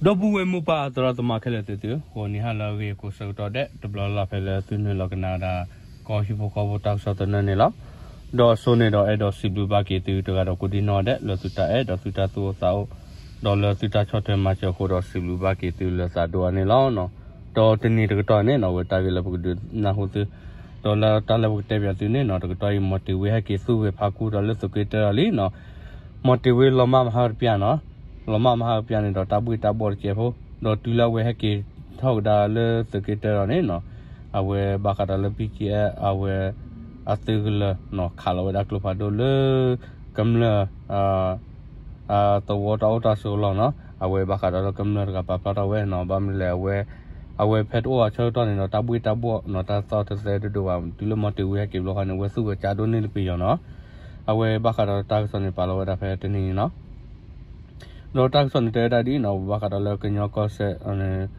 ဒီပုၢ်ဝဲၢ်မိၢ်ပၢ်သရၣ်သမါခဲလၢာ်သ့ၣ်သု, ဂီၤနံၤဟါလၢအဂ့ၤ ကိးဆၢကတီၢ်ဒဲး တဘျီလၢ်လၢ်ဖဲလၢသုနုာ်လီၤကနၣ်ဝဲဒၣ် ကီၢ်ဟံၣ်ဖိဃီဖိတၢ်ကစီၣ်သနၢၣ်န့ၣ်လီၤ. ဒီးအစိန့ၣ်ဒီးအဲၣ်ဒိးစံးဘျုးဘၣ်က့ၤသုတဂၤဒီးကိးဒံနီၢ်ဒဲး လၢသုတၢ်အဲၣ်ဒီးသုတၢ်သူၣ်အိၣ်သးအိၣ်, ဒီးလၢသုတၢ်ဆီၣ်ထွဲမၤစၢၤအဃိဒီးစံးဘျုးဘၣ်က့ၤသုလၢသးဒိၣ်အါန့ၣ်လီၤ. ဒီးတနံၤတကတီၢ်န့ၣ်နီၣ် အဝဲတၢ်ဂ့ၢ်လၢပကဒုးနၢ်ဟူသု ဒီးလၢတၢ်လၢပကတဲပၠးသုန့ၣ်နီၣ် တကတီၢ်အံၤ မီၣ်တ့ၢ်ဝ့ဟဲက့ၤသူၣ်ဂဲၤဖးကူဒီးလၢသုးက့တၢဒီးလံနီၣ်, မီၣ်တ့ၢ်ဝ့လီၤမၢ်မဟါတပျၢ်နီၣ်, လီၤမၢ်မဟါတပျၢ်န့ၣ်ဒီး တၢ်ဘှ့ၣ်တၢ်ဘှီၣ်တစဲးဖိ, ဒီးတုၤလၢအဝဲဟဲက့ၤထီၣ်ကဒါလၢသုးက့တၢဒီးန့ၣ်နီၣ်, အဝဲဘၣ်ဃးဒီးလၢ ဘံၣ်ကၠံၣ်အဲၣ် အဝဲ အသုးကလၢၤနီၣ် ခးလီၤဝဲဒၣ်ကျိဖးဒိၣ်လၢ ကမျၢၢ် သဝီတၢ်အိၣ်တၢ်ဆိးအလီၢ်နီၣ်, အဝဲဘၣ်ဃးဒီးလၢကမျၢၢ်တဂၤပာ်ဖျါထီၣ်ဝဲနီၣ်, ဘၣ်မနုၤလဲၣ် အဝဲ အဝဲဖဲတအိၣ်အဆၢကတီၢ်န့ၣ်ဒီး တၢ်ဘှ့ၣ်တၢ်ဘှီၣ်နီၣ် တၢ်သီၣ်တသဲဒိၣ်ဒိၣ်ဘၣ်, တုၤလၢမီၣ်တ့ၢ်ဝ့ဟဲက့ၤဘျီဃီန့ၣ် အဝဲသူၣ်ဝဲကၠးဒိၣ်န့ၢ်လၢပယီၤနီၣ်, အဝဲဘၣ်ဃးဒီးတၢ်ကစီၣ်န့ၣ်ပာ်လီၤဝဲဒၣ်ဖဲတနံၤန့ၣ်နီၣ် ဒီးတၢ်ကစီၣ်န့ၣ်တဲဝဲဒၣ်ဒ်နီၣ် ဘၣ်ဃးဒီးလၢကညီကီၢ်စဲၣ်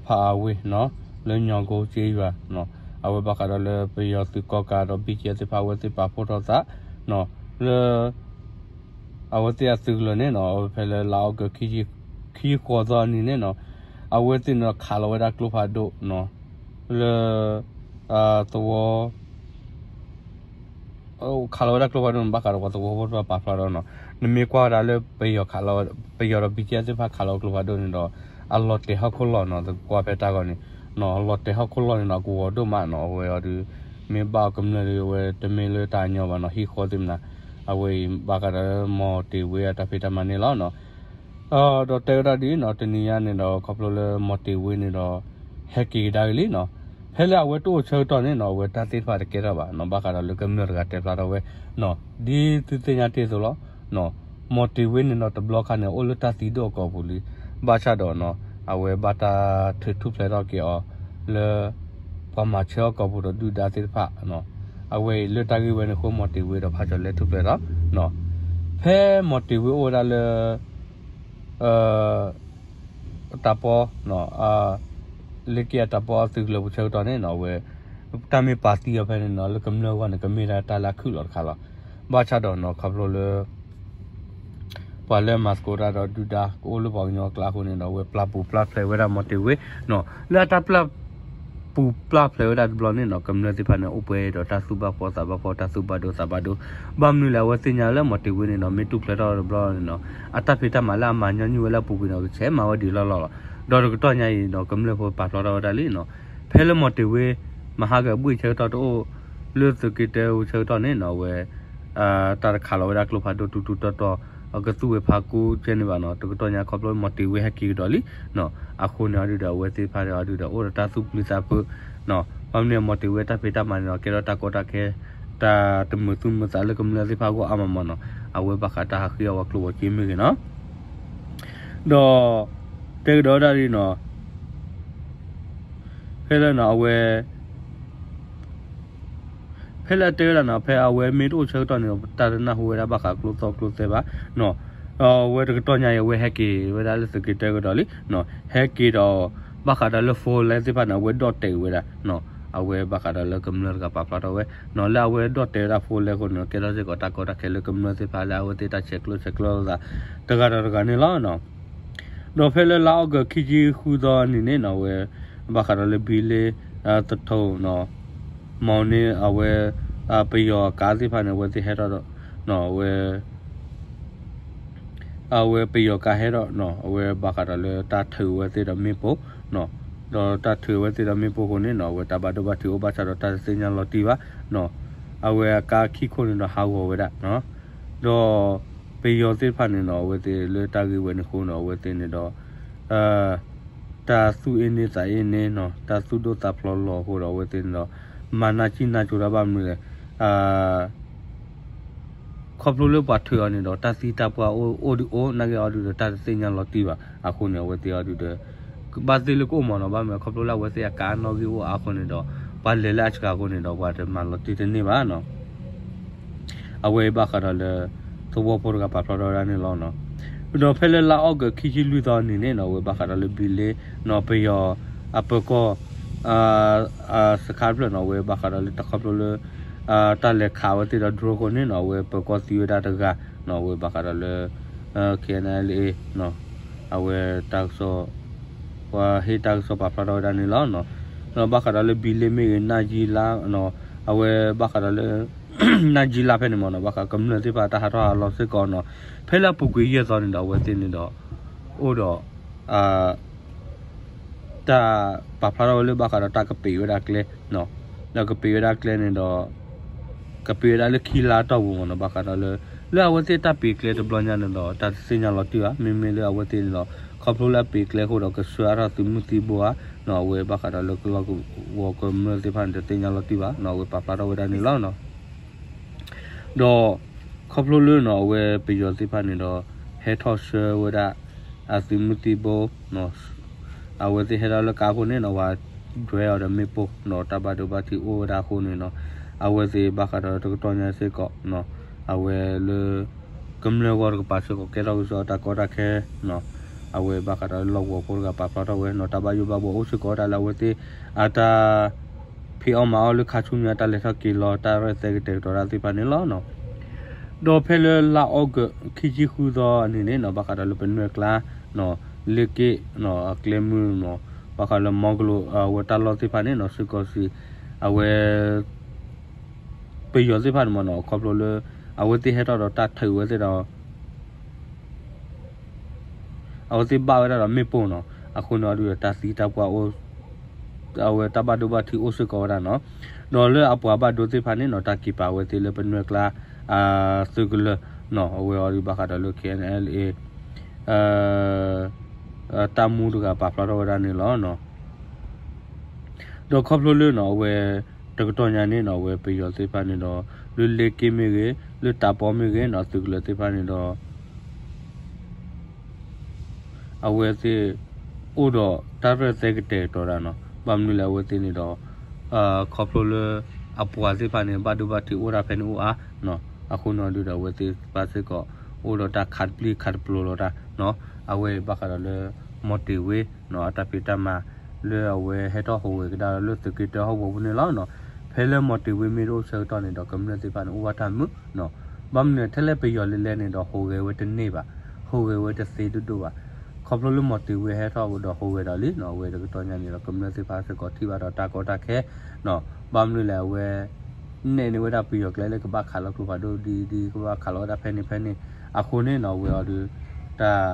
ဖးအဝ့ၢ်နီၣ် လၢညီကိက့ယွၤနီၣ်, အဝဲဘၣ်ဃးဒီးလၢပယီၤသုးကီၣ်ကးဒီး ဘံၣ်ကၠံၣ်အဲၣ်သ့ၣ်တဖၣ် အဝဲသ့ၣ်ပာ်ဖှိၣ်ထီၣ်သးနီၣ် လၢ အဝဲသ့ၣ်အသုးကလၢၤန့ၣ်နီၣ် အဝဲဖဲလၢလါအီကူး ခံဆံဃိးသီအနံၤန့ၣ်နီၣ်, အဝဲသ့ၣ်န့ၣ်ဒီးခးလီၤဝဲဒၣ်ကျိဖးဒိၣ်နီၣ် လၢ သဝီ ခးလီၤဝဲဒၣ်ကျိဖးဒိၣ်န့ၣ် ဘၣ်ဃးဒီးပှၤသဝီဖိတဖၣ်ပာ်ဖျါထီၣ်နီၣ်, နမ့ၢ်ကွၢ်ဝဲဒၣ်လၢပယီၤခးလီၤ ပယီၤဒီး ဘံၣ်ကၠံၣ်အဲၣ်သ့ၣ်တဖၣ် ခးလီၤကျိဖးဒိၣ်န့ၣ်ဒီး အလီၤတဲာ်ဟီၣ်ခိၣ်လီၢ်နီၣ် သကွၢ်ဖဲတၢ်ဂီၤန့ၣ်နီၣ်, အလီၤတဲာ်ဟီၣ်ခိၣ်လီၢ်န့ၣ်နီၣ် အကဝီၤဒိၣ်မးနီၣ်, အဝဲအီၤဒုး မ့ၢ်ဘၣ်အီၤကမျၢၢ်ဒီး အဝဲတမ့ၢ်လၢတၢ်ညီဘၣ်နီၣ်, ဟံၣ်ဃီသ့ၣ်မနၤ, အဝဲအံၤဘၣ်ဃးဒီးလၢမီၣ်တ့ၢ်ဝ့အတၢ်ဖံးတၢ်မၤန့ၣ်လီၤနီၣ်. ဒီးတဲဝဲဒၣ်ဒ်နီၣ် တနံၤညါန့ၣ်ဒီး ခီဖျိလၢမီၣ်တ့ၢ်ဝ့န့ၣ်ဒီး ဟဲက့ၤကဒါက့ၤလံနီၣ်, ဖဲလၢအဝဲတအိၣ်ဆၢကတီၢ်န့ၣ်နီၣ် အဝဲတၢ်သ့ၣ်တဖၣ်တကဲထီၣ်ဘၣ်နီၣ်, ဘၣ်ဃးဒီးလၢကမျၢၢ်တဂၤတဲဖျါထီၣ်ဝဲနီၣ်, ဒ်သုသ့ၣ်ညါတ့ၢ်အသိးလီၤ. မီၣ်တ့ၢ်ဝ့န့ၣ်ဒီးတဘျီခါန့ၣ် အိၣ်လၢတၢ်သံဒိၣ်အကိာ်ပူၤလံ, ဘၣ်ဆၣ်ဒီးနီၣ် အဝဲဘၣ်တၢ်ထုးထူၣ်ဖျဲးထီၣ်က့ၤအီၤ လၢ ပှၤမၤဆၢအီၤကိာ်ပူၤဒီးဒုၣ်ဒါသ့ၣ်တဖၣ်နီၣ်, အဝဲအံၤလၢတၢ်ဂ့ၢ်ဝဲန့ၣ်အဃိ မီၣ်တ့ၢ်ဝ့ဒီးဖးကၠီၤလဲၤထူၣ်ဖျဲးဒီးနီၣ်, ဖဲမီၣ်တ့ၢ်ဝ့အိၣ်ဝဲဒၣ်လၢ တၢ်ပီ လ့က့အတၢ်ပီအသုးကလၢၤပူၤဆၢကတီၢ်န့ၣ်နီၣ် အဝဲ တၢ်မ့ၢ်ပာ်သံအီၤဖဲန့ၣ်နီၣ် လၢကမျၢၢ်အဂီၢ်န့ၣ် ကမ့ၢ်ဒၣ်တၢ်လၢအခုၣ်လီၤတခါလီၤ. ဘၣ်ဆၣ်ဒီးနီၣ် ခီဖျိလၢ ပှၤလၢအမၤသကိးတၢ်ဒီးဒုၣ်ဒါ ကအိၣ်လၢပှၤကညီအကျါအဃိန့ၣ်ဒီး အဝဲပျၢ်ပူၤပျၢ်ဖျဲးဝဲဒၣ်မီၣ်တ့ၢ်ဝ့နီၣ်, လၢအတၢ်ပျၢ်ပူၤပျၢ်ဖျဲးဝဲဒၣ်တဘျီန့ၣ်နီၣ် ကမျၢၢ်သ့ၣ်တဖၣ်န့ၣ် အိၣ်ပှဲၤဒီးတၢ်သူၣ်ဘၣ်ဖှီၣ်သးဘၣ်ဖှီၣ် တၢ်သူၣ်ဘၣ်ဒိသးဘၣ်ဒိ, ဘၣ်မနုၤလဲၣ် အဝဲသ့ၣ်ညါလၢမီၣ်တ့ၢ်ဝ့န့ၣ်နီၣ် မ့ၢ်ထူၣ်ဖျဲးထီၣ်တဘျီန့ၣ်နီၣ် အတၢ်ဖံးတၢ်မၤလၢအမၤညီနုၢ်ဝဲလၢအပူၤကွံာ်န့ၣ် ကဆဲးမၤဝဲဒံးလီၢ်လီၢ်လီၤ. ဒီးတကတီၢ်ညါအံၤနီၣ် ကမျၢၢ်ဖိပာ်ဖျါထီၣ်ဝဲဒၣ်လံနီၣ်, ဖဲလၢမီၣ်တ့ၢ်ဝ့ မဟါကအဘှ့ၣ်ဆၢကတီၢ်တအိၣ် လၢသုးက့တၢအဆၢကတီၢ်န့ၣ်နီၣ် အဝဲ တၢ်တခးလီၤဝဲဒၣ်ကျိဖးဒိၣ်တူတူတီတီ အကသူၣ်ဝဲဖးကူကဲန့ၣ်ဘၣ်နီၣ်, တကတီၢ်ညါ ခီဖျိမီၣ်တ့ၢ်ဝ့ဟဲက့ၤကဒီးလံနီၣ်, အဃိန့ၣ်အီၤဒုဒီး အဝဲသ့ၣ်တဖၣ်န့ၣ်အီၤဒုဒီး အိၣ်ဒီးတၢ်သူၣ်ပျံၤသးဖုးနီၣ်, ဘၣ်မနုၤမီၣ်တ့ၢ်ဝ့တၢ်ဖံးတၢ်မၤန့ၣ်နီၣ် ကဲထီၣ်တၢ်ကီတၢ်ခဲ တၢ်တမုာ်သူၣ်မုာ်သးလၢကမျၢၢ်သ့ၣ်တဖၣ်အဂီၢ်အါမးမးနီၣ်, အဝဲဘၣ်ဃးတၢ်ဟးဃ့အဝဲကျိဝီၤက့မ့ၢ်ဂ့ၤနီၣ်, ဒီး တဲကဒီးဝဲဒၣ်ဒ်နီၣ် ဖဲလၢနီၣ် အဝဲ ဖဲလၢအတဲဝဲဒၣ်နီၣ် ဖဲအဝဲမ့ၢ်တအိၣ်ဆၢကတီၢ်န့ၣ် တၢ်တနၢ်ဟူဝဲဒၣ်ဘၣ်ဃးကျိသီၣ်ကျိသဲဘၣ်နီၣ်, အဝဲတကတီၢ်ညါအံၤ အဝဲဟဲက့ၤဝဲဒၣ်လၢသုးက့တၢကဒီးလံနီၣ်, ဟဲက့ၤဒီး ဘၣ်ဃးဒီးလၢ phone line သ့ၣ်တဖၣ်န့ၣ် အဝဲဒီၣ်တဲာ်ဝဲဒၣ်နီၣ်, အဝဲဘၣ်ဃးဒီးလၢကမျၢၢ်တဂၤပာ်ဖျါထီၣ်ဝဲနီၣ်, လၢအဝဲဒီၣ်တဲာ်ဝဲဒၣ် phone line အဃိန့ၣ် ကဲထီၣ်စ့ၢ်ကီးတၢ်ကီတၢ်ခဲလၢကမျၢၢ်သ့ၣ်တဖၣ်လၢအဝဲသ့ၣ်တၢ်ဆဲးကျိးဆဲးကျၢသး တဂၤဒီးတဂၤန့ၣ်လီၤနီၣ်. ဒီးဖဲလၢလါအီကူး ခံဆံဃုသီအနံၤန့ၣ်နီၣ် အဝဲ ဘၣ်ဃးဒီးလၢဘံလ့ သထိၣ်နီၣ် မီၣ်န့ၣ် အဝဲ ပယီၤကါသ့ၣ်တဖၣ်န့ၣ် အဝဲသ့ၣ်ဟဲထီၣ်ဒီး အဝဲ အဝဲပယီၤကါဟဲထီၣ်နီၣ် အဝဲဘၣ်ဃးဒီးလၢတၢ်ထုးဝဲသ့ၣ်ဒီးမ့ၣ်ပိၢ်နီၣ်, ဒီးတၢ်ထုးဝဲသ့ၣ်ဒီးမ့ၣ်ပိၢ်အဃိန့ၣ်နီၣ် အဝဲတၢ်ဘၣ်ဒိဘၣ်ထံးအိၣ်ဘၣ်ဆၣ်ဒီးတၢ်တသ့ၣ်ညါလီၤတံၢ်ဘၣ်နီၣ်, အဝဲအကါခံခိၣ်န့ၣ်ဒီးဟးဂီၤဝဲဒၣ် ဒီးပယီၤသ့ၣ်တဖၣ်န့ၣ်နီၣ် အဝဲသ့ၣ်လၢတၢ်ဂ့ၢ်ဝဲန့ၣ်အဃိနီၣ် အဝဲသ့ၣ်န့ၣ်ဒီး တၢ်သူၣ်အ့န့သးအ့န့နီၣ် တၢ်သူၣ်ဒိၣ်သးဖျိးလီၤအဃိဒီး အဝဲသ့ၣ်န့ၣ်ဒီး မၤနၢ်ကံၣ်နၢ်ကၠိတၢ်ဘၣ်မနုၤလဲၣ် ခီဖျိလၢပှၤထုးအီၤန့ၣ်ဒီး တၢ်သံတၢ်ပှၢ်အိၣ်ဒုးအိၣ် နာ်က့အီၤဒုးဒီး တၢ်တသ့ၣ်ညါလီၤတံၢ်ဘၣ် အဃိန့ၣ် အဝဲသ့ၣ်အီၤဒုးဒီး ဘၣ်သ့ၣ်လၢကအိၣ်မးနီၣ် ဘၣ်မနုၤခီဖျိလၢအဝဲသ့ၣ်အကါနီၣ်ဂံၢ်အိၣ်အါအဃိန့ၣ်ဒီး ပှၤလဲၤလၢအစှၤအဃိန့ၣ်ဒီး ပှၤတမၤလီၤတံၢ်တန့ၢ်ဘၣ်နီၣ် အဝဲအံၤဘၣ်ဃးဒီးလၢ သဝီဖိတဂၤပာ်ဖျါထီၣ်ဝဲဒၣ်န့ၣ်လီၤနီၣ်. ဒီးဖဲလၢလါအီကူး ခံဆံလွံၢ်သီအနံၤန့ၣ်နီၣ် အဝဲဘၣ်ဃးဒီးလၢဘံလ့နီၣ် ပယီၤအပၢၤကီၢ် စခါတဖျၢၣ်နီၣ် အဝဲဘၣ်ဃးဒီးလၢတၢ်ခီဖျိလၢ တၢ်လဲၤခးဝဲသ့ၣ်ဒီး drone အဃိန့ၣ်နီၣ် အဝဲပၢၤကီၢ်သံဝဲဒၣ်တဂၤနီၣ် အဝဲဘၣ်ဃးဒီးလၢ K N L A နီၣ် အဝဲတၢ်ကစီၣ် ပှၤဟ့ၣ်တၢ်ကစီၣ်ပာ်ဖျါထီၣ်ဝဲဒၣ်န့ၣ်လီၤ. ဒီးဘၣ်ဃးဒီးလၢဘံလ့မ့ၢ်ဂ့ၤ နၢ်ယံလါ အဝဲဘၣ်ဃးဒီးလၢ နၢ်ယံလါဖဲန့ၣ်မ့ၢ်နီၤ ဘၣ်ဃးကမျၢၢ်သ့ၣ်တဖၣ်တၢ်ဟးထီၣ်ဟးလီၤစ့ၢ်ကီးနီၤ ဖဲလၢအပူၤကွံာ်ယဲၢ်သီန့ၣ်ဒီး အဝဲသ့ၣ်န့ၣ်ဒီး အိၣ်ဒီး တၢ်ပာ်ဖျါထီၣ်ဝဲလၢဘၣ်ဃးဒီးတၢ်ကပံာ်ဝဲဒၣ်ကျဲ ဒီးကပံာ်ဝဲဒၣ်ကျဲန့ၣ်ဒီး ကပံာ်ဝဲဒၣ်လၢခံလါတီၢ်ပူၤမ့ၢ်နီၤ ဘၣ်ဃးဒီးလၢ လၢအဝဲသ့ၣ်တၢ်ပံာ်ကျဲတဘျီညါန့ၣ်ဒီး တၢ်တသ့ၣ်ညါလီၤတံၢ်ဘၣ် မ့မ့ၢ်လၢအဝဲသ့ၣ်န့ၣ်ဒီး ခီဖျိလၢအပံာ်ကျဲအဃိဒီး ကဆှၢအါထီၣ်သုးမုၢ်သံဘိဧါ အဝဲဘၣ်ဃးဒီးလၢကလီၢ်ကဝီၤကမျၢၢ်သ့ၣ်တဖၣ်န့ၣ် တသ့ၣ်ညါလီၤတံၢ်ဘၣ် အဝဲပာ်ဖျါထီၣ်ဝဲဒၣ်န့ၣ်လီၤ. ဒီးခီဖျိလၢနီၤ အဝဲပယီၤသ့ၣ်တဖၣ်န့ၣ်ဒီး ဟဲထီၣ်ဆှၢဝဲဒၣ် အသုးမုၢ်သံဘိ အဝဲသ့ၣ်ဟဲထီၣ်လၢကါဖိန့ၣ်နီၤ ပှၤဒွဲအီၤဒီးမ့ၣ်ပိၢ်နီၤ တၢ်ဘၣ်ဒိဘၣ်ထံးအိၣ်ဝဲဒၣ်အဃိန့ၣ်နီၤ အဝဲသ့ၣ်ဘၣ်ဃးဒီးတကတီၢ်ညါစ့ၢ်ကီး အဝဲလၢ ကမျၢၢ်ဂီၢ်တကပၤစ့ၢ်ကီး ကဲထီၣ်ကစီၣ်တၢ်ကီတၢ်ခဲ အဝဲဘၣ်ဃးဒီးလီၢ်ကဝီၤဖိတဂၤပာ်ဖျါထီၣ်ဝဲနီၤ တၢ်ဘၣ်ယိၣ်ဘၣ်ဘှီအိၣ်စ့ၢ်ကီးဒၣ်လၢအဝဲသ့ၣ် အတၢ် ဖံးအီၣ်မၤအီၣ်လၢခါဆူညါ တၢ်လဲၤထီၣ်က့ၤလီၤ တၢ်ရဲၣ်သဲကတဲာ်ကတီၤတၢ်သ့ၣ်တဖၣ်န့ၣ်လီၤ. ဒီးဖဲလၢလါအီကူး ခံဆံဃုသီအနံၤန့ၣ်နီၤ ဘၣ်ဃးဒီးလၢပနွဲၢ်ကျါ လ့ၢ်က့ၣ် အကျဲမုၢ်နီၤ ဘၣ်ဃးလၢမီကလိၤ အဝဲတၢ်လီၢ်သ့ၣ်တဖၣ်န့ၣ်နီၤ စ့ၢ်ကီးစံး အဝဲ ပယီၤသ့ၣ်တဖၣ်န့ၣ်မ့ၢ်နီၤ ခီဖျိလၢ အဝဲသ့ၣ်ဟဲထီၣ်ဒီးတၢ်ထုးဝဲသ့ၣ်ဒီး အဝဲသ့ၣ်ဘၣ်ဝဲဒၣ်ဒီးမ့ၣ်ပိၢ်နီၤ အဃိန့ၣ်အီၤဒုးဒီးတၢ်သံတၢ်ပှၢ်အိၣ် အဝဲတၢ်ဘၣ်ဒိဘၣ်ထံးအိၣ်စ့ၢ်ကီးဝဲဒၣ်နီၤ ဒီးလၢအပှၤဘၣ်ဒိသ့ၣ်တဖၣ်န့ၣ်နီၤ တၢ်က့ၤပာ်ဝဲသ့ၣ်လၢပနွဲၢ်ကျါ သုးကလၢၤနီၤ အဝဲအီၤဒုးဘၣ်ဃးဒီးလၢ K N L A တၢ်မူတဂၤပာ်ဖျါထီၣ်ဝဲဒၣ်န့ၣ်လီၤ. ဒီးခီဖျိလၢနီၤ အဝဲ တကတီၢ်ညါန့ၣ်နီၤ အဝဲပယီၤသ့ၣ်တဖၣ်န့ၣ်ဒီး လၢလ့ၢ်က့ၣ်မ့ၢ်ဂ့ၤ လၢတၢ်ပီမ့ၢ်ဂ့ၤနီၤ သုးကလၢၤသ့ၣ်တဖၣ်န့ၣ်ဒီး အဝဲသ့ၣ် အိၣ်ဒီးတၢ်ရဲၣ်သဲကတဲာ်ကတီၤတၢ်နီၤ ဘၣ်မနုၤလဲၣ်အဝဲသ့ၣ်န့ၣ်ဒီး ခီဖျိလၢ အပှၤသ့ၣ်တဖၣ်န့ၣ် ဘၣ်ဒိဘၣ်ထံးအိၣ်ဒၣ်ဖဲန့ၣ်အိၣ်အါ အဃိန့ၣ်ဒုးဒီးအဝဲသ့ၣ်တဖၣ်စ့ၢ်ကီး အိၣ်ဒီးတၢ်ခးတပျုၢ်ခးတပျိၤလီၤတၢ်နီၤ အဝဲဘၣ်ဃးဒီးလၢ မီၣ်တ့ၢ်ဝ့နီၤ အတၢ်ဖံးတၢ်မၤ လၢအဝဲဟဲထီၣ်ဟူးဂဲၤကဒါလၢသုးက့တၢဟီၣ်ကဝီၤပူၤန့ၣ်လီၤ. ဖဲလၢမီၣ်တ့ၢ်ဝ့မ့ၢ်တအိၣ်ဆၢကတီၢ်န့ၣ်ဒီး ကမျၢၢ်သ့ၣ်တဖၣ်န့ၣ် အိၣ်ဘၣ်တၢ်မုာ်နီၤ ဘၣ်မနုၤထဲလၢပယီၤလဲၤလဲၤန့ၣ်ဒီး ဟူးဂဲၤဝဲတန့ၢ်ဘၣ်, ဟူးဂဲၤဝဲတသ့ဒိၣ်ဒိၣ်ဘၣ်. ခီဖျိလၢမီၣ်တ့ၢ်ဝ့ဟဲထီၣ်ဒီးဟူးဂဲၤဒီးလံနီၤ အဝဲတကတီၢ်ညါန့ၣ်ဒီး ကမျၢၢ်သ့ၣ်တဖၣ်စ့ၢ်ကီးထံၣ်ဘၣ်ဒီးတၢ်ကီတၢ်ခဲနီၤ ဘၣ်မနုၤလဲၣ်အဝဲ နဲၣ်န့ၢ်ဝဲဒၣ်ပယီၤကျဲလၢကဘၣ်ခးလီၤကျိဖးဒိၣ်ဒ်ဒ် ကဘၣ်ခးလီၤဝဲဒၣ်ဖဲန့ၣ်ဖဲန့ၣ် အဃိန့ၣ်နီၤ အဝဲအီၤဒုး တၢ်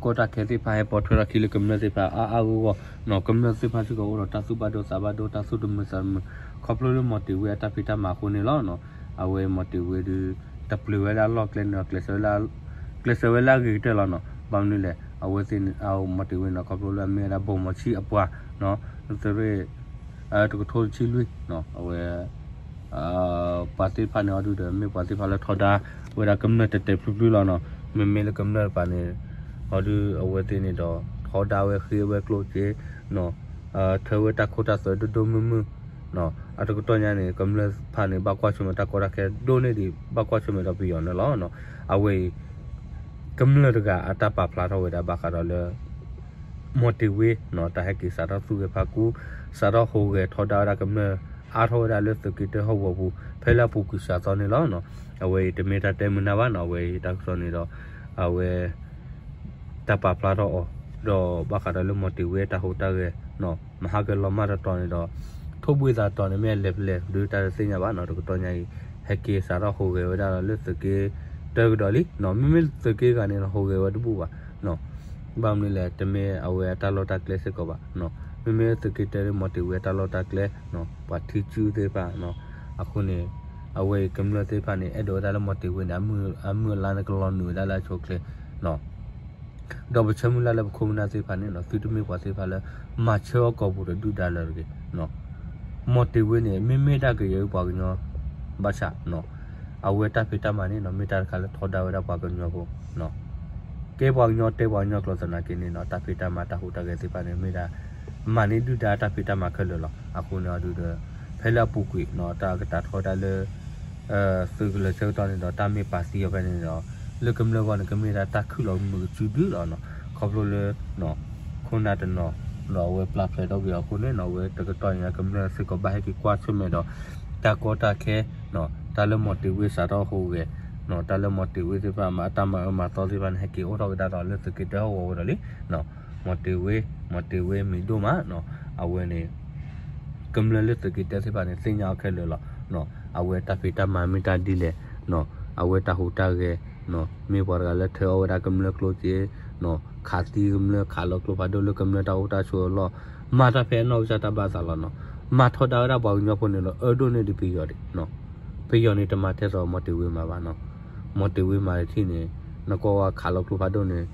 ကီတၢ်ခဲသ့ၣ်တဖၣ်ဟဲပိာ်ထွဲထီၣ်ခံလၢကမျၢၢ်သ့ၣ်တဖၣ်အါအါဂီၢ်ဂီၢ်နီၤ ကမျၢၢ်သ့ၣ်တဖၣ်စ့ၢ်ကီးအိၣ်ဒီးတၢ်သူၣ်ဘၣ်ဒိသးဘၣ်ဒိ တၢ်သူၣ်တမုာ်သးတမုာ် ခီဖျိလၢမီၣ်တ့ၢ်ဝ့အတၢ်ဖံးတၢ်မၤအဃိန့ၣ်လီၤ. အဝဲမီၣ်တ့ၢ်ဝ့ဒုး တပျုၤဝဲဒၣ်လီၢ်ကျဲန့ၣ်ဒီး ကျဲးစၢးဝဲလၢအဂ့ၤကတၢၢ်လီၤနီၤ ဘၣ်မနုၤလဲၣ် အဝဲသ့ၣ်န့ၣ် မီၣ်တ့ၢ်ဝ့န့ၣ် ခီဖျိလၢအမ့ၢ်ဝဲဒၣ်ဘိၣ်မီၣ်ဆံအပှၤနီၤ သုးရ့ၣ် တကထိတဆံလွံၢ်နီၤ အဝဲ ပှၤသ့ၣ်တဖၣ်န့ၣ်အီၤဒုးဒီး မ့ၢ်ပှၤသ့ၣ်တဖၣ်လၢထီဒါဝဲဒၣ်ကမျၢၢ်တဲာ်တဲာ်ဖျုးဖျုးလီၤနီၤ မ့မ့ၢ်လၢကမျၢၢ်တပၤန့ၣ် အီၤဒုးအဝဲသ့ၣ်န့ၣ်ဒီး ထီဒါဝဲဃ့ဝဲကျိၣ်စ့နီၤ ထၢဝဲတၢ်ခိတၢ်သွဲဒိၣ်ဒိၣ်မုၢ်မုၢ်နီၤ အတကတီၢ်ညါန့ၣ် ကမျၢၢ်တဖၣ်န့ၣ် ဘၣ်ကွၢ်ဆၢၣ်မဲာ်တၢ်ကီတၢ်ခဲဒိၣ်န့ၢ်ဒံး ဘၣ်ကွၢ်ဆၢၣ်မဲာ်ဒီးပယီၤန့ၣ်လီၤ. အဝဲအံၤ ကမျၢၢ်တဂၤအတၢ်ပာ်ဖျါထီၣ်ဝဲဒၣ်ဘၣ်ဃးဒီးလၢ မီၣ်တ့ၢ်ဝ့နီၤ တၢ်ဟဲက့ၤစးထီၣ်သူၣ်ဂဲၤဖးကူ စးထီၣ်ဟူးဂဲၤထီဒါဝဲဒၣ်ကမျၢၢ် အါထီၣ်ဝဲဒၣ်လၢသုးက့တၢဟီၣ်ကဝီၤပူၤ ဖဲလၢအပူၤကွံာ်စှၤသီန့ၣ်လီၤ. အဝဲအံၤတမ့ၢ်တၢ်တဲမုာ်နၢ်ဘၣ်နီၤ အဝဲအံၤတၢ်ကစီၣ်န့ၣ်ဒီး အဝဲ တၢ်ပာ်ဖျါထီၣ်အီၤ ဒီးဘၣ်ဃးဒီးလၢမီၣ်တ့ၢ်ဝ့အတၢ်ဟူးတၢ်ဂဲၤနီၤ မဟါကလီၤမၢ်တတီၤန့ၣ်ဒီး ထိၣ်ဘှံးသးတီၤန့ၣ် မ့ၢ်အလဲၤဖဲလဲၣ်ဒုးတၢ်တသ့ၣ်ညါဘၣ်နီၤ တကတီၢ်ညါအံၤ ဟဲက့ၤစးထီၣ်ဟူးဂဲၤဝဲဒၣ်လၢသုးက့တၢကဒီးလံနီၤ မ့မ့ၢ်သုးက့ဂၤန့ၣ်ဒီး ဟူးဂဲၤဝဲတဘူၣ်ဘၣ်နီၤ ဘၣ်မနုၤလဲၣ် တမ့ၢ်အဝဲအတၢ်လီၢ်တၢ်ကျဲစ့ၢ်ကီးဘၣ်နီၤ မ့မ့ၢ်သုးက့တၢဒီးမီၣ်တ့ၢ်ဝ့အတၢ်လီၢ်တၢ်ကျဲနီၤ ပှၤထံစုသ့ၣ်တဖၣ်နီၤ အဃိန့ၣ် အဝဲအံၤကမျၢၢ်သ့ၣ်တဖၣ်န့ၣ် အဲၣ်ဒိးဝဲဒၣ်လၢမီၣ်တ့ၢ်ဝ့န့ၣ် အမုၢ်အလါန့ၣ်ကလီၤနုာ်ဝဲဒၣ်လၢအဆိအချ့နီၤ ဒီးပဆၢမုၢ်လၢ်လၢပခိၣ်ပနၢ်သ့ၣ်တဖၣ်န့ၣ်နီၤ သုတမ့ၢ်ပှၤသ့ၣ်တဖၣ်လၢ မၤဆၢအီၣ်ကီၢ်ပူၤဒီးဒုၣ်ဒါလၢၤတဂ့ၤနီၤ မီၣ်တ့ၢ်ဝ့န့ၣ် မ့မ့ၢ်ဒၣ်ကယဲၢ်ပှၤကညီ ဘၣ်ဆၣ်နီၤ အဝဲတၢ်ဖံးတၢ်မၤန့ၣ်နီၤ မ့ၢ်တၢ်တခါလၢထီဒါဝဲဒၣ်ပှၤကညီဖိနီၤ ကဲပှၤကညီတဲပှၤကညီကျိာ်သနာ်က့န့ၣ်နီၤ တၢ်ဖံးတၢ်မၤတၢ်ဟူးတၢ်ဂဲၤသ့ၣ်တဖၣ်န့ၣ် မ့ၢ်ဒၣ် မၤန့ၢ်ဒုၣ်ဒါတၢ်ဖံးတၢ်မၤခဲလၢာ်လီၤ. အဃိန့ၣ်အီၤဒုးဒီး ဖဲလၢအပူၤကွံာ်နီၤ တၢ်ကတၢၢ်ထီဒါလၢ သုးကလၢၤဆၢကတီၢ်န့ၣ်ဒီး တၢ်မ့ၢ်ပာ်သံအီၤဖဲန့ၣ်ဒီး လၢကမျၢၢ်ဂီၢ်န့ၣ် ကမ့ၢ်ဒၣ်တၢ်ခုၣ်လီၤမုာ်ကစုဒုလီၤနီၤ ခီဖျိလၢ ခိၣ်နၢ်တနီၤ ဒီးအဝဲပျၢ်ဖျဲးထီၣ်က့ၤအီၤအဃိန့ၣ်နီၤ အဝဲတကတီၢ်ညါကမျၢၢ်စ့ၢ်ကီးဘၣ်ဟဲက့ၤကွၢ်ဆၢၣ်မဲာ်ဒီး တၢ်ကီတၢ်ခဲ တၢ်လၢမီၣ်တ့ၢ်ဝ့စးထီၣ်ဟူးဂဲၤ တၢ်လၢမီၤတ့ၤဝ့သ့ၣ်တဖၣ် အတၢ်မၤအၢမၤသီသ့ၣ်တဖၣ်န့ၣ် ဟဲက့ၤအိၣ်ထီၣ်ကဒါဒီးလၢသုးက့တၢဟီၣ်ကဝီၤဝဲဒီးလံ. မီၤတ့ၤဝ့, မီၤတ့ၤဝ့မံၤဒိၣ်မး, အဝဲန့ၣ် ကမျၢၢ်လၢသုးက့တၢသ့ၣ်တဖၣ်န့ၣ် သ့ၣ်ညါအီၤခဲလၢာ်လီၤ. အဝဲတၢ်ဖံးတၢ်မၤမ့ၢ်တၢ်ဒ်လဲၣ်, အဝဲတၢ်ဟူးတၢ်ဂဲၤ, မ့ၢ်ပှၤတဂၤလၢထၢအီၣ်ဝဲဒၣ်ကမျၢၢ်ကျိၣ်စ့, ခးသံကမျၢၢ် ခးလီၤကျိဖးဒိၣ်လၢကမျၢၢ်တၢ်အိၣ်တၢ်ဆိးအလီၢ်, မၤတၢ်ဖဲအနီၢ်ကစၢ်တၢ်ဘၣ်သးလီၤနီၤ. မၤထီဒါဝဲဒၣ်ပှၤကညီဖိန့ၣ်လီၤ အၢဒိၣ်န့ၢ်ဒံးပယီၤဒံး. ပယီၤန့ၣ် တမၤထဲသိးမီၤတ့ၤဝ့မၤဘၣ်နီၤ. မီၤတ့ၤဝ့မၤတထံၣ်န့ၣ် နကွၢ်ဝဲခးလီၤကျိဖးဒိၣ်န့ၣ်,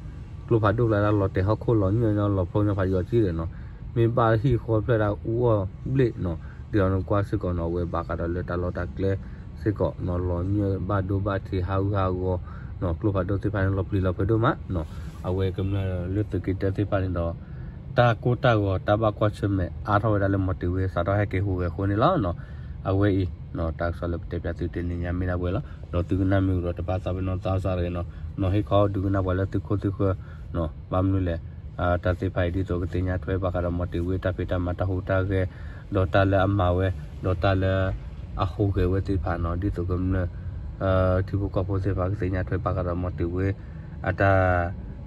ကျိဖးဒိၣ်ကျါဒၣ်လီၤတဲာ်ဟီၣ်ခိၣ်လီၤညီညီလီၤဖျိညီဖးယီၤကံဒီးနီၤ. မ့ၢ်ဘၣ်ဟံၣ်ဃီဖျၢၣ်ဒၣ်အူအီၣ်ဘျ့ၣ်နီၤ, ဒ်အီၤနကွၢ်စ့ၢ်ကီးနီၤ အဝဲဘၣ်ဃးဒီးလၢတၢ်လီၢ်တၢ်ကျဲစ့ၢ်ကီးနီၤ လီၤညီဘၣ်ဒိဘၣ်ထံးဟးဂူာ်ဟးဂီၤနီၤ ကျိဖးဒိၣ်သ့ၣ်တဖၣ်န့ၣ် လီၤပျံၤလီၤဖုးဒိၣ်မးနီၤ. အဝဲကမျၢၢ်လၢသုးက့တၢသ့ၣ်တဖၣ်န့ၣ်ဒီး တၢ်ကိၢ်တၢ်ဂီၤတၢ်ဘၣ်ကွၢ်ဆၢၣ်မဲာ်အါထီၣ်ဝဲဒၣ်လၢမီၤတ့ၤဝ့စးထီၣ်ဟဲက့ၤဟူးဂဲၤအဃိန့ၣ်လီၤ. အဝဲအံၤ တၢ်ကစီၣ်လၢပတဲပၠးသုတနံၤညါမ့ၢ်ဒၣ်ဝဲလီၤ. ဒီးသုကနၣ်မ့ၢ်ဝံၤဒီးတဘၣ်သးပ့ၤနီၣ်သးစၢ်တဂ့ၤနီၤ. နီၤဟ့ၣ်ခီဒုးကနၣ်ပှၤလၢသုခိၣ်သုဃၢၤနီၤ ဘၣ်မနုၤလဲၣ် တၢ်သ့ၣ်တဖၣ်အံၤဒ်သိးကသ့ၣ်ညါထွဲဘၣ်ဃးဒီးမီၤတ့ၤဝ့တၢ်ဖံးတၢ်မၤတၢ်ဟူးတၢ်ဂဲၤ ဒီးတၢ်လၢအမၤဝဲ ဒီးတၢ်လၢအဟူးဂဲၤဝဲသ့ၣ်တဖၣ်နီၤ ဒ်သိးကမျၢၢ် ထံဖိကီၢ်ဖိသ့ၣ်တဖၣ်ကသ့ၣ်ညါထွဲဘၣ်ဃးဒီးမီၤတ့ၤဝ့ အတၢ်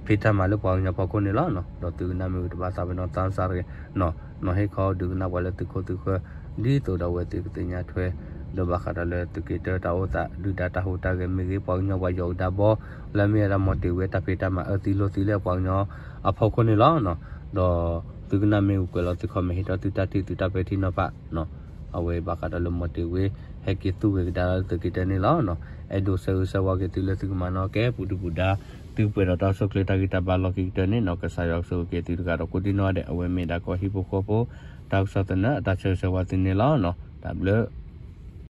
ဖံးတၢ်မၤလၢပှၤကညီဖီခိၣ်န့ၣ်လီၤ. ဒီးသုကနၣ်မ့ၢ်ဝံၤတဘၣ်သးပ့ၤနီၣ်သးစၢ်တဂ့ၤနီၤ. နီၤဟ့ၣ်ခီဒုးကနၣ်ပှၤလၢသုခိၣ်သုဃၢၤ ဒ်သိးဒီးအဝဲသ့ၣ်ကသ့ၣ်ညါထွဲ ဒီးဘၣ်ဃးဒီးလၢသုးက့တၢတၢ်အိၣ်သးဒုၣ်ဒါတၢ်ဟူးတၢ်ဂဲၤမ့ၢ်ဂ့ၤ ပှၤကညီပှၤယီၤကဒါဘီ လၢအမ့ၢ်ဝဲဒၣ်မီၤတ့ၤဝ့တၢ်ဖံးတၢ်မၤအၢသံလိာ်သံလၢပှၤကညီအဖီခိၣ်န့ၣ်လီၤ. ဒီးသုကနၣ်မ့ၢ်ဝံၤကွဲးလီၤသု comment ဟ့ၣ်ထီၣ်သုတၢ်ထံၣ်သုတၢ်ပဲာ်ထံနီၤဖး အဝဲဘၣ်ဃးဒီးလၢမီၤတ့ၤဝ့ ဟဲက့ၤသူၣ်ဂ့ၤကဒါလၢသုးက့တၢန့ၣ်လီၤ. အဲၣ်ဒိးဆၢဂ့ၤဆၢဝါက့ၤသုလၢသုကမၤနီၣ်ကဲ ပူၤဒုၣ်ပူၤဒါ သုကပှဲၤဒီးတၢ်အိၣ်ဆူၣ်အိၣ်ချ့တၢ်ဂံၢ်တၢ်ဘါလီၢ်ခံကတၢၢ်န့ၣ်နီၤ ကစၢ်ယွၤကဆိၣ်ဂ့ၤက့ၤသုတဂၤဒီးကိးဒံနီၢ်ဂၤဒဲး အဝဲမ့ၢ်ဒၣ်ကီၢ်ဟံၣ်ဖိဃီဖိ တၢ်ကစီၣ်သနၢၣ်အတၢ်ဆၢဂ့ၤဆၢဝါသုန့ၣ်လီၤ. တၢ်ဘျုး